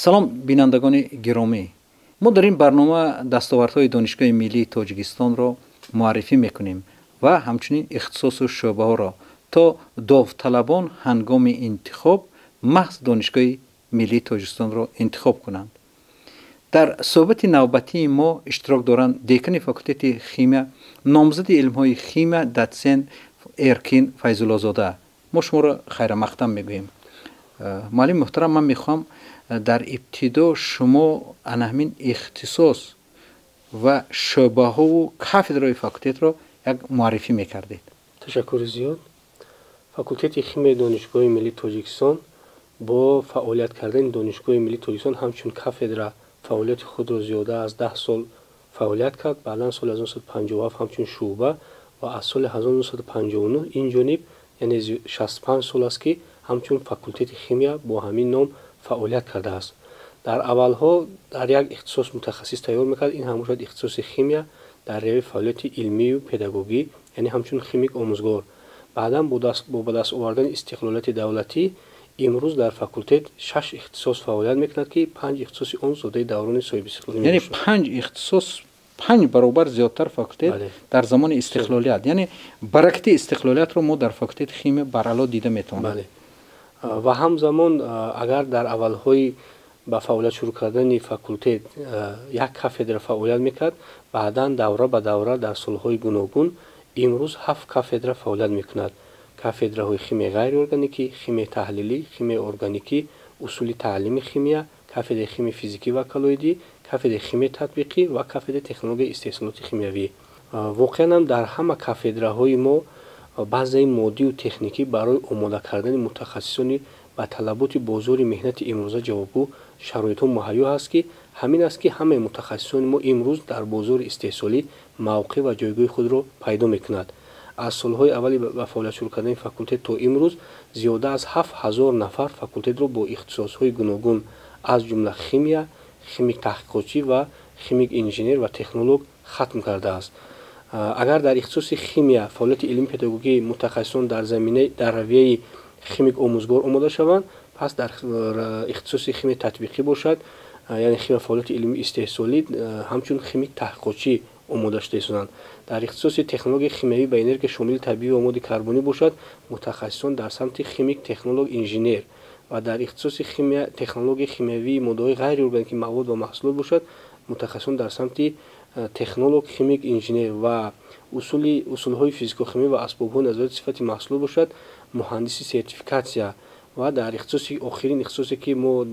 Салом, бинандагони гиромӣ. Мо дар ин барнома дастовардҳои Донишгоҳи миллии Тоҷикистонро муаррифӣ мекунем ва ҳамчунин ихтисосу шӯъбаҳоро, то довталабон ҳангоми интихоб маҳз Донишгоҳи миллии Тоҷикистонро интихоб кунанд. Дар суҳбати навбатии мо иштирок доранд декани факултети химия, номзади илмҳои химия, дотсент Эркин Файзуллозода. Мо шуморо хайрамақдам мегӯем. Муаллими муҳтарам, ман мехоҳам дар ибтидо шумо ана ҳамин ихтисос ва шӯъбаҳову кафедраҳои факултетро як муаррифӣ мекардед. Ташаккури зиёд. Факултети химияи Донишгоҳи миллии Тоҷикистон бо фаъолият кардани Донишгоҳи миллии Тоҷикистон ҳамчун кафедра фаъолияти худро зиёда аз 10 сол фаъолият кард. Баъдан соли 1957 ҳамчун шӯъба ва аз соли 1959 ин ҷониб, яъне 65 сол аст, ки ҳамчун факултети химия бо ҳамин ном фаъолият кардааст. Дар аввалҳо дар як ихтисос мутахассис тайёр мекард, ин ҳам бошад ихтисоси химия дар равияи фаъолияти илмию педагогӣ, яъне ҳамчун химик омӯзгор. Баъдан бо ба даст овардани истиқлолияти давлатӣ имрӯз дар факултет шаш ихтисос фаъолият мекунад, ки панҷ ихтисоси он зодаи даврони соҳибистиқлолӣ. Яъне панҷ ихтисос, 5 баробар зиёдтар факултет дар замони истиқлолият. Яъне баракати истиқлолиятро мо дар факултети химия барало дида метавонем. Ва ҳамзамон, агар дар аввалҳои ба фаъолият шурӯъ кардани факултет як кафедра фаъолият мекард, баъдан давра ба давра дар солҳои гуногун имрӯз ҳафт кафедра фаъолият мекунад: кафедраҳои химияи ғайриорганикӣ, химияи таҳлилӣ, химияи органикӣ, усули таълими химия, кафедраи химияи физикӣ ва коллоидӣ, кафедраи химияи татбиқӣ ва кафедраи технологияи истеҳсолоти химиявӣ. Воқеан ҳам дар ҳама кафедраҳои мо базаи моддию техникӣ барои омода кардани мутахассисони ба талаботи бозори меҳнати имрӯза ҷавобгӯ шароитҳо муҳайё ҳаст, ки ҳамин аст, ки ҳамаи мутахассисони мо имрӯз дар бозори истеҳсолӣ мавқеъ ва ҷойгоҳи худро пайдо мекунад. Аз солҳои аввали ба фаъолият шурӯъ кардани факултет то имрӯз зиёда аз 7000 нафар факултетро бо ихтисосҳои гуногун, аз ҷумла химия, химик таҳқиқотчӣ ва химик инженер ва технолог хатм кардааст. Агар дар ихтисоси химия фаъолияти илмии педагогӣ мутахассисон дар заминаи дар равияи химик омӯзгор омода шаванд, пас дар ихтисоси химияи татбиқӣ бошад, яъне химия фаъолияти илмии истеҳсолӣ, ҳамчун химик таҳқиқотчӣ омода шуда истоданд. Дар ихтисоси технологияи химиявӣ ба энергия шомили табиӣ ва модди карбонӣ бошад, мутахассисон дар самти химик технолог инженер ва дар ихтисоси химия технологияи химиявии моддаҳои ғайриорганикӣ, мавод ва маҳсулот бошад, мутахассисон дар самти технолог химик инженер ва усулҳои физикохимия ва асбобҳои назорати сифати маҳсулот бошад, муҳандиси сертификатсия. Ва дар ихтисоси охирин ихтисосе, ки мо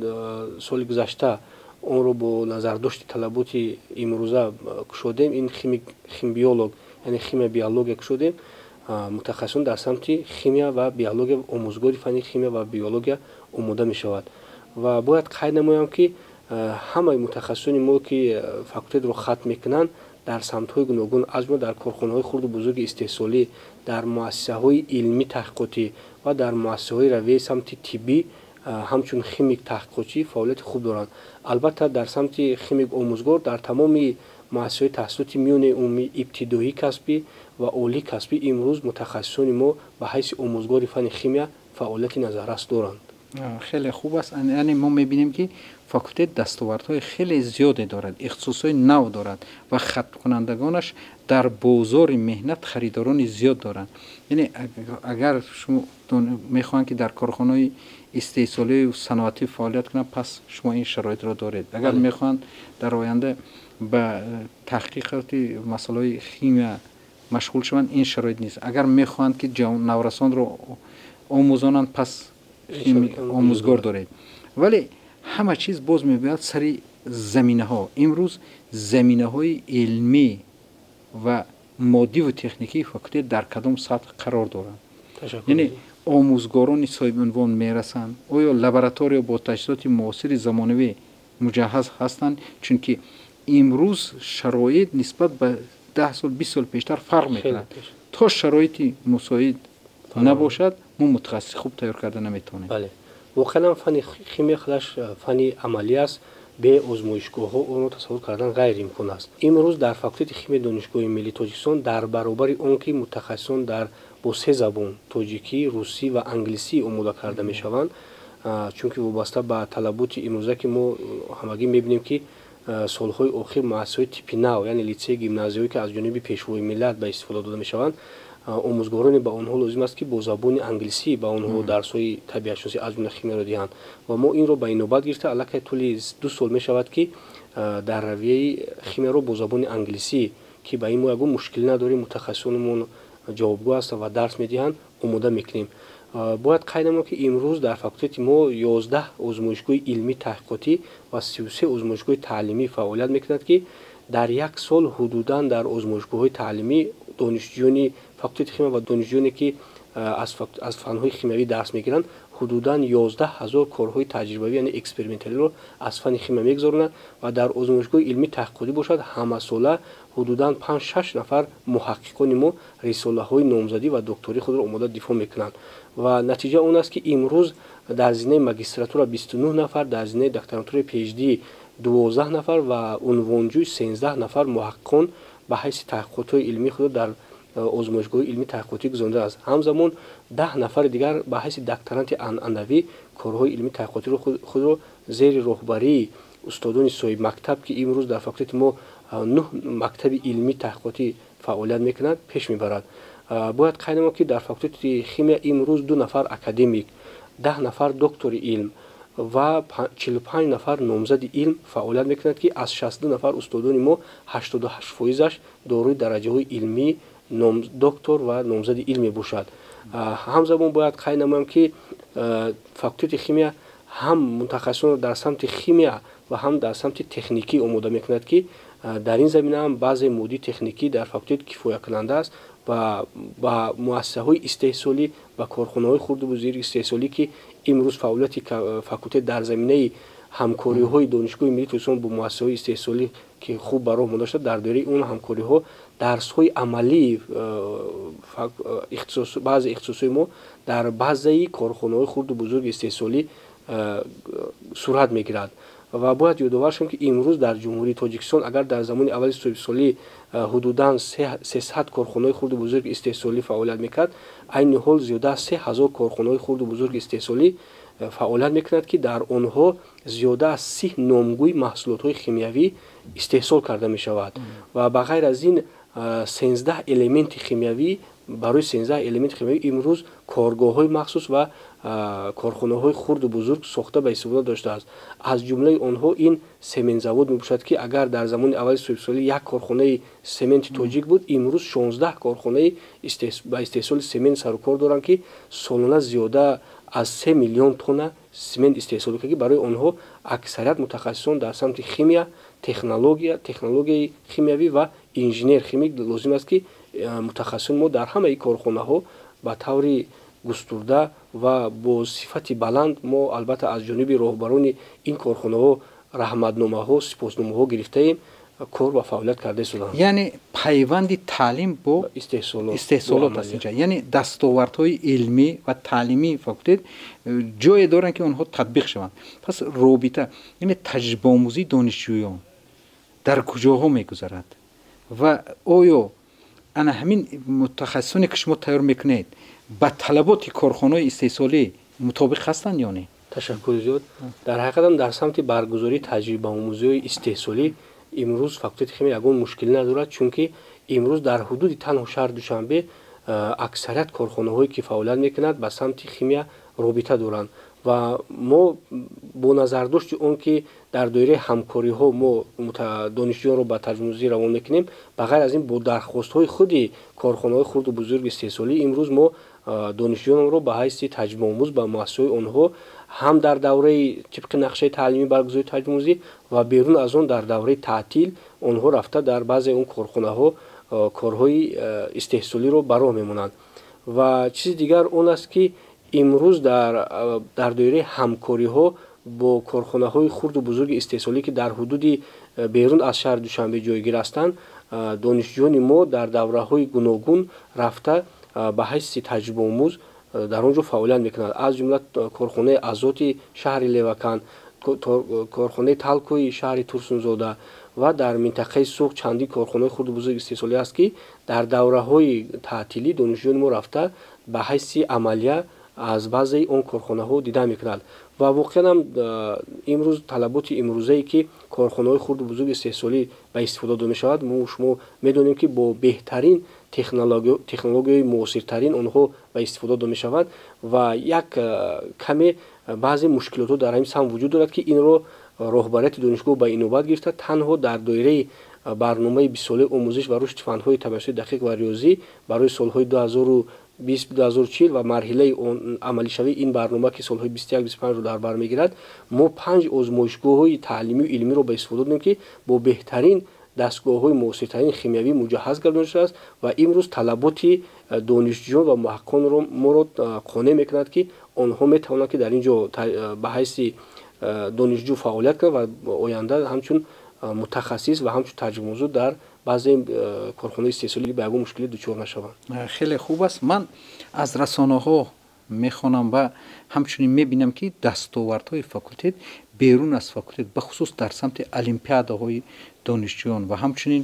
соли гузашта онро бо назардошти талаботи имрӯза кушодем, ин химик химбиолог, яъне химия биология кушодем, мутахассисон дар самти химия ва биология, омӯзгори фанни химия ва биология омода мешавад. Ва бояд қайд намоям, ки ҳамаи мутахассисони мо, ки факултетро хатм мекунанд, дар самтҳои гуногун, аз ҷумла дар корхонаҳои хурду бузурги истеҳсолӣ, дар муассисаҳои илмӣ таҳқиқотӣ ва дар муассисаҳои равияи самти тиббӣ ҳамчун химик таҳқиқотчӣ фаъолияти хуб доранд. Албатта, дар самти химик омӯзгор дар тамоми муассисаҳои таҳсилоти миёнаи умумӣ, ибтидоӣ касбӣ ва олии касбӣ имрӯз мутахассисони мо ба ҳайси омӯзгори фанни химия фаъолияти назаррас доранд. Хеле хуб аст. Яъне мо мебинем, ки факултет дастовардҳои хеле зиёде дорад, ихтисосҳои нав дорад ва хатмкунандагонаш дар бозори меҳнат харидорони зиёд доранд. Яъне агар шумо мехоҳанд, ки дар корхонаҳои истеҳсолию саноатӣ фаъолият кунанд, пас шумо ин шароитро доред. Агар мехоҳанд дар оянда ба таҳқиқоти масъалаҳои химия машғул шаванд, ин шароит нест. Агар мехоҳанд, ки наврасонро омӯзонанд, пас омӯзгор доред. Вале ҳама чиз боз мебояд сари заминаҳо. Имрӯз заминаҳои илмӣ ва моддиву техникии факултет дар кадом сатҳ қарор доранд? Яъне омӯзгорони соҳибунвон мерасанд? Оё лаборатория бо таҷҳизоти муосири замонавӣ муҷаҳҳаз ҳастанд? Чунки имрӯз шароит нисбат ба 10 сол, 20 сол пештар фарқ мекунад. То шароити мусоид набошад, мо мутахассиси хуб тайёр карда наметавонем. Бале, воқеан фанни химия худаш фанни амалӣ аст, бе озмоишгоҳҳо онро тасаввур кардан ғайриимкон аст. Имрӯз дар факултети химияи Донишгоҳи миллии Тоҷикистон дар баробари он ки мутахассисон дар бо се забон, тоҷикӣ, русӣ ва англисӣ, омода карда мешаванд, Чунки вобаста ба талаботи имрӯза, ки мо ҳамагӣ мебинем, ки солҳои охир муассисаҳои типи нав, яъне литсей, гимназияҳое, ки аз ҷониби Пешвои миллат ба истифода дода мешаванд, омӯзгороне ба онҳо лозим аст, ки бо забони англисӣ ба онҳо дарсҳои табиатшиносӣ, аз ҷумла химияро диҳанд. Ва мо инро ба инобат гирифта, аллакай тӯли 2 сол мешавад, ки дар равияи химияро бо забони англисӣ, ки ба ин мо ягон мушкилӣ надорем, мутахассисонамон ҷавобгӯ ҳастанд ва дарс медиҳанд, омода мекунем. Бояд қайд намоем, ки имрӯз дар факултети мо 11 озмоишгоҳи илмӣ таҳқиқотӣ ва 33 озмоишгоҳи таълимӣ фаъолият мекунад, ки дар як сол ҳудудан дар озмоишгоҳҳои таълимӣ донишҷӯёни факултети химия ва донишҷӯёне, ки аз фанҳои химиявӣ дарс мегиранд, ҳудудан 11 000 корҳои таҷрибавӣ, яъне эксперименталиро аз фанни химия мегузаронанд. Ва дар озмоишгоҳи илмӣ таҳқиқотӣ бошад, ҳамасола ҳудудан панҷ-шаш нафар муҳаққиқони мо рисолаҳои номзадӣ ва доктории худро омода дифоъ мекунанд. Ва натиҷа он аст, ки имрӯз дар зинаи магистратура 29 нафар, дар зинаи докторантураи PhD 12 нафар ва унвонҷӯй 13 нафар муҳаққиқон ба ҳайси таҳқиқотҳои илмии худро дар озмоишгоҳи илмии таҳқиқотӣ гузаронидааст. Ҳамзамон 10 нафари дигар ба ҳайси докторанти анъанавӣ корҳои илмии таҳқиқотиро худро зери роҳбарии устодони соҳибмактаб, ки имрӯз дар факултети мо нӯҳ мактаби илмии таҳқиқотӣ фаъолият мекунад, пеш мебарад. Бояд қайд намоем, ки дар факултети химия имрӯз ду нафар академик, 10 нафар доктори илм ва 45 нафар номзади илм фаъолият мекунад, ки аз 62 нафар устодони мо 88 фоизаш дорои дараҷаҳои илмӣ доктор ва номзади илм мебошад. Ҳамзамон бояд қайд намоям, ки факултети химия ҳам мутахассисонро дар самти химия ва ҳам дар самти техникӣ омода мекунад, ки дар ин замина ҳам баъзе моддии техникӣ дар факултет кифоякунанда аст ва ба муассисаҳои истеҳсолӣ, ба корхонаҳои хурду бузурги истеҳсолӣ, ки имрӯз фаъолияти факултет дар заминаи ҳамкориҳои Донишгоҳи миллии Тоҷикистон бо муассисаҳои истеҳсолӣ, ки хуб ба роҳ монда шуда, дар доираи он ҳамкориҳо дарсҳои амалии баъзе ихтисосҳои мо дар баъзеи корхонаҳои хурду бузурги истеҳсолӣ сурат мегирад. Ва бояд ёдовар шавем, ки имрӯз дар Ҷумҳурии Тоҷикистон, агар дар замони аввали соҳибистиқлолӣ ҳудудан 300 корхонаҳои хурду бузурги истеҳсолӣ фаъолият мекард, айни ҳол зиёда аз 3000 корхонаҳои хурду бузурги истеҳсолӣ фаъолият мекунад, ки дар онҳо зиёда аз 30 номгӯи маҳсулотҳои химиявӣ истеҳсол карда мешавад. Ва ба ғайр аз ин 13 элементи химиявӣ, барои 13 элементи химиявӣ имрӯз коргоҳҳои махсус ва корхонаҳои хурду бузург сохта ба истифода доштааст. Аз ҷумлаи онҳо ин сементзавод мебошад, ки агар дар замони аввали соҳибистиқлолӣ як корхонаи сементи тоҷик буд, имрӯз 16 корхонаи ба истеҳсоли семент сарукор доранд, ки солона зиёда аз 3 миллион тонна семент истеҳсол мекунад, ки барои онҳо аксарият мутахассисон дар самти химия, технология, технологияи химиявӣ ва инженер химик лозим аст, ки мутахассисони мо дар ҳамаи корхонаҳо ба таври густурда ва бо сифати баланд, мо албатта аз ҷониби роҳбарони ин корхонаҳо раҳматномаҳо, сипосномаҳо гирифтаем, кор ва фаъолият карда истоданд. Яъне пайванди таълим бо истеҳсолот аст инҷа. Яъне дастовардҳои илмӣ ва таълимии факултет ҷое доранд, ки онҳо татбиқ шаванд. Пас робита, яъне таҷрибаомӯзии донишҷӯён дар куҷоҳо мегузарад ва оё ана ҳамин мутахассисоне, ки шумо тайёр мекунед, ба талаботи корхонаҳои истеҳсолӣ мутобиқ ҳастанд ё не? Ташаккури зиёд. Дар ҳақиқатам дар самти баргузории таҷрибаомӯзиҳои истеҳсолӣ имрӯз факултети химия ягон мушкилӣ надорад, чунки имрӯз дар ҳудуди танҳо шаҳри Душанбе аксарият корхонаҳое, ки фаъолият мекунанд, ба самти химия робита доранд. Ва мо бо назардошти он ки дар доираи ҳамкориҳо мо донишҷӯёнро ба таҷрибаомӯзӣ равон мекунем, ба ғайр аз ин бо дархостҳои худи корхонаҳои хурду бузурги истеҳсолӣ имрӯз мо донишҷӯёнро ба ҳайси таҷрибаомӯз ба муассисаҳои онҳо ҳам дар давраи тибқи нақшаи таълимӣ баргузории таҷрибаомӯзӣ ва берун аз он дар давраи таътил онҳо рафта дар баъзе он корхонаҳо корҳои истеҳсолиро ба роҳ мемонанд. Ва чизи дигар он аст, ки имрӯз дар доираи ҳамкориҳо бо корхонаҳои хурду бузурги истеҳсолӣ, ки дар ҳудуди берун аз шаҳри Душанбе ҷойгир ҳастанд, донишҷӯёни мо дар давраҳои гуногун рафта ба ҳайси таҷрибаомӯз дар он ҷо фаъолият мекунанд. Аз ҷумла корхонаи Азоти шаҳри Левакант, корхонаи Талкои шаҳри Турсунзода ва дар минтақаи Суғд чандин корхонаҳои хурду бузурги истеҳсолӣ аст, ки дар давраҳои таътилӣ донишҷӯёни мо рафта ба ҳайси амалия аз баъзеи он корхонаҳо дида мекунад. Ва воқеан ҳам имрӯз талаботи имрӯзае, ки корхонаҳои хурду бузурги истеҳсолӣ ба истифода дода мешавад, мо шумо медонем, ки бо беҳтарин технологияи муосиртарин онҳо ба истифода дода мешаванд ва як каме баъзе мушкилотҳо дар ҳамин самт вуҷуд дорад, ки инро роҳбарияти донишгоҳ ба инобат гирифта, танҳо дар доираи барномаи бистсолаи омӯзиш ва рушди фанҳои табиатшиносии дақиқ ва риёзӣ барои солҳои 2020-2040 ва марҳилаи амалишавии ин барнома, ки солҳои 21-25-ро дар бар мегирад, мо 5 озмоишгоҳҳои таълимию илмиро ба истифода додем, ки бо беҳтарин дастгоҳҳои муосиртарин химиявӣ муҷаҳҳаз гардонида шудааст ва имрӯз талаботи донишҷӯён ва муҳаққиқонро моро қонеъ мекунад, ки онҳо метавонанд, ки дар ин ҷо ба ҳайси донишҷӯ фаъолият кунанд ва оянда ҳамчун мутахассис ва ҳамчун таҷрибаомӯзо дар баъзе корхонаи истеҳсолӣ ба ягон мушкилӣ дучор нашаванд. Хеле хуб аст. Ман аз расонаҳо мехонам ва ҳамчунин мебинам, ки дастовардҳои факултет берун аз факултет, бахусус дар самти олимпиадаҳои донишҷӯён ва ҳамчунин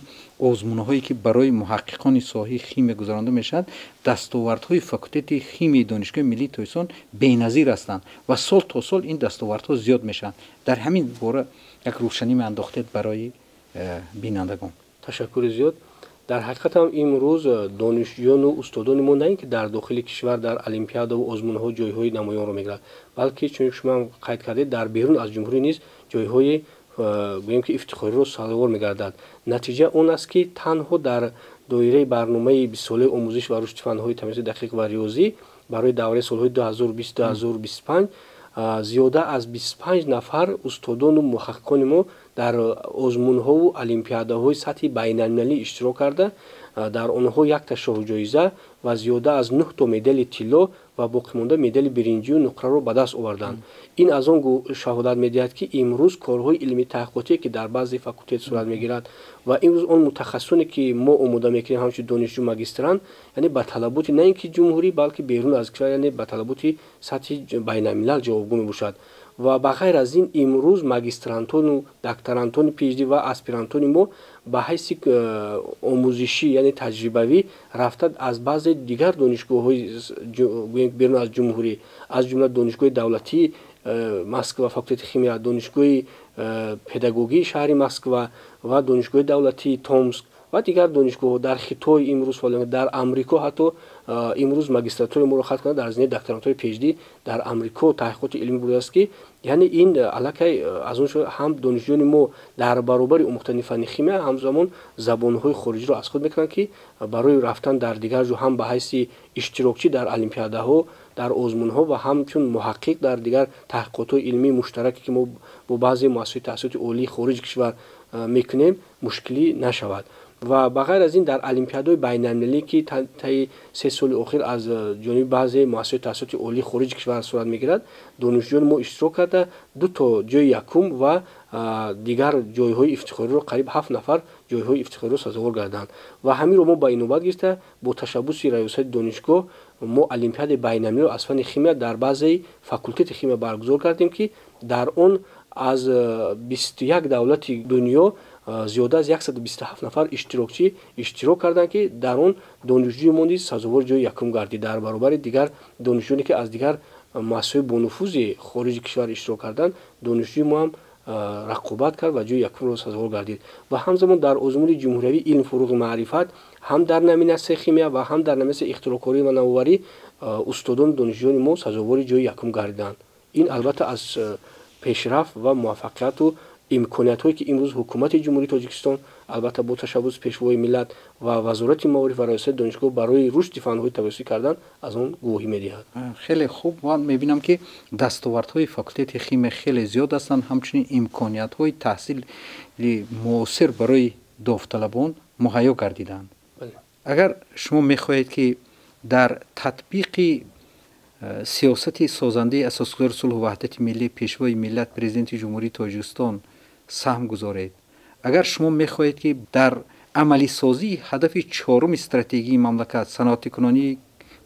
озмунҳое, ки барои муҳаққиқони соҳаи химия гузаронда мешавад, дастовардҳои факултети химияи Донишгоҳи миллии Тоҷикистон беназир ҳастанд ва сол то сол ин дастовардҳо зиёд мешаванд. Дар ҳамин бора як рӯшанӣ меандохтед барои бинандагон. Ташаккури зиёд. Дар ҳақиқат ҳам имрӯз донишҷӯёну устодони мо на ин ки дар дохили кишвар дар олимпиадаву озмунҳо ҷойҳои намоёнро мегирад, балки чунин шумо ҳам қайд кардед, дар берун аз ҷумҳурӣ низ ҷойҳои гӯем ки ифтихориро сазовор мегардад. Натиҷа он аст, ки танҳо дар доираи барномаи бистсолаи омӯзиш ва рушди фанҳои табиатшиносии дақиқ ва риёзӣ барои давраи солҳои 2020-2025 зиёда аз 25 нафар устодону муҳаққиқони мо дар озмунҳову олимпиадаҳои сатҳи байналмилалӣ иштирок карда, дар онҳо якта шоҳҷоиза ва зиёда аз 9 то медали тилло ва боқимонда медали биринҷию нуқраро ба даст оварданд. Ин аз он шаҳодат медиҳад, ки имрӯз корҳои илмии таҳқиқотие, ки дар баъзе факултет сурат мегирад ва имрӯз он мутахассисоне, ки мо омода мекунем ҳамчун донишҷӯ магистрант, яъне ба талаботи на ин ки ҷумҳурӣ, балки берун аз кишвар, яъне ба талаботи сатҳи байналмилал ҷавобгӯ мебошад. Ва ба ғайр аз ин имрӯз магистрантону докторантони PhD ва аспирантони мо ба ҳайси омӯзишӣ, яъне таҷрибавӣ рафта аз баъзе дигар донишгоҳҳои берун аз ҷумҳурӣ, аз ҷумла Донишгоҳи давлатии Москва, факултети химия, Донишгоҳи педагогии шаҳри Москва ва Донишгоҳи давлатии Томск ва дигар донишгоҳҳо дар Хитой имрӯз фаъолият, дар Амрико ҳатто имрӯз магистратураи моро хатм карда, дар зинаи докторантураи PhD дар Амрико таҳқиқоти илмӣ бурдааст, ки яъне ин аллакай аз он ҳам донишҷӯёни мо дар баробари омӯхтани фанни химия ҳамзамон забонҳои хориҷиро аз худ мекунанд, ки барои рафтан дар дигар ҷо ҳам ба ҳайси иштирокчӣ дар олимпиадаҳо, дар озмунҳо ва ҳамчун муҳаққиқ дар дигар таҳқиқотҳои илмии муштараке, ки мо бо баъзе муассисаҳои таҳсилоти олии хориҷи кишвар мекунем, мушкилӣ нашавад. Ва ба ғайр аз ин дар олимпиадаҳои байналмилалӣ, ки таи 3 соли охир аз ҷониби баъзе муассисаҳои таҳсилоти олии хориҷи кишвар сурат мегирад, донишҷӯёни мо иштирок карда, 2 то ҷои якум ва дигар ҷойҳои ифтихориро, қариб 7 нафар ҷойҳои ифтихориро сазовор гарданд. Ва ҳаминро мо ба инобат гирифта, бо ташаббуси раёсати донишгоҳ мо олимпиадаи байналмилалиро аз фанни химия дар баъзеи факултети химия баргузор кардем, ки дар он аз 21 давлати дунё зиёда аз 127 нафар иштирокчӣ иштирок карданд, ки дар он донишҷӯи мо низ сазовори ҷои якум гардид дар баробари дигар донишҷӯёне, ки аз дигар муассисаҳои бонуфузи хориҷи кишвар иштирок карданд. Донишҷӯи мо ҳам рақобат кард ва ҷои якумро сазовор гардид. Ва ҳамзамон дар озмуни ҷумҳуриявии илм, фуруғи маърифат ҳам дар номинатсияи химия ва ҳам дар номинатсияи ихтироъкорӣ ва навоварӣ устодону донишҷӯёни мо сазовори ҷои якум гардиданд. Ин албатта аз пешрафт ва муваффақияту имкониятҳое, ки имрӯз ҳукумати Ҷумҳурии Тоҷикистон, албатта бо ташаббуси Пешвои миллат ва Вазорати маориф ва раёсати донишгоҳ барои рушди фанҳои табиатшиносӣ кардан, аз он гувоҳӣ медиҳад. Хеле хуб. Ман мебинам, ки дастовардҳои факултети химия хеле зиёд ҳастанд, ҳамчунин имкониятҳои таҳсили муосир барои довталабон муҳайё гардиданд. Агар шумо мехоҳед, ки дар татбиқи сиёсати созандаи Асосгузори сулҳу ваҳдати миллӣ, Пешвои миллат, Президенти Ҷумҳурии Тоҷикистон саҳм гузоред, агар шумо мехоҳед, ки дар амалисозии ҳадафи чоруми стратегии мамлакат, саноатикунонии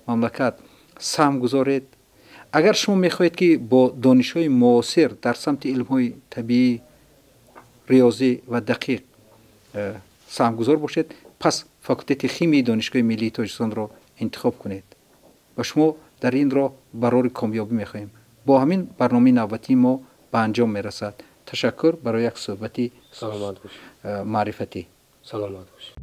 мамлакат саҳм гузоред, агар шумо мехоҳед, ки бо донишҳои муосир дар самти илмҳои табиӣ, риёзӣ ва дақиқ саҳмгузор бошед, пас факултети химияи Донишгоҳи миллии Тоҷикистонро интихоб кунед. Ба шумо Дар ин роҳ барори комёбӣ мехоҳем. Бо ҳамин барномаи навбатии мо ба анҷом мерасад. Ташаккур барои як суҳбати Саломат бошед. Маърифатӣ. Саломат бошед.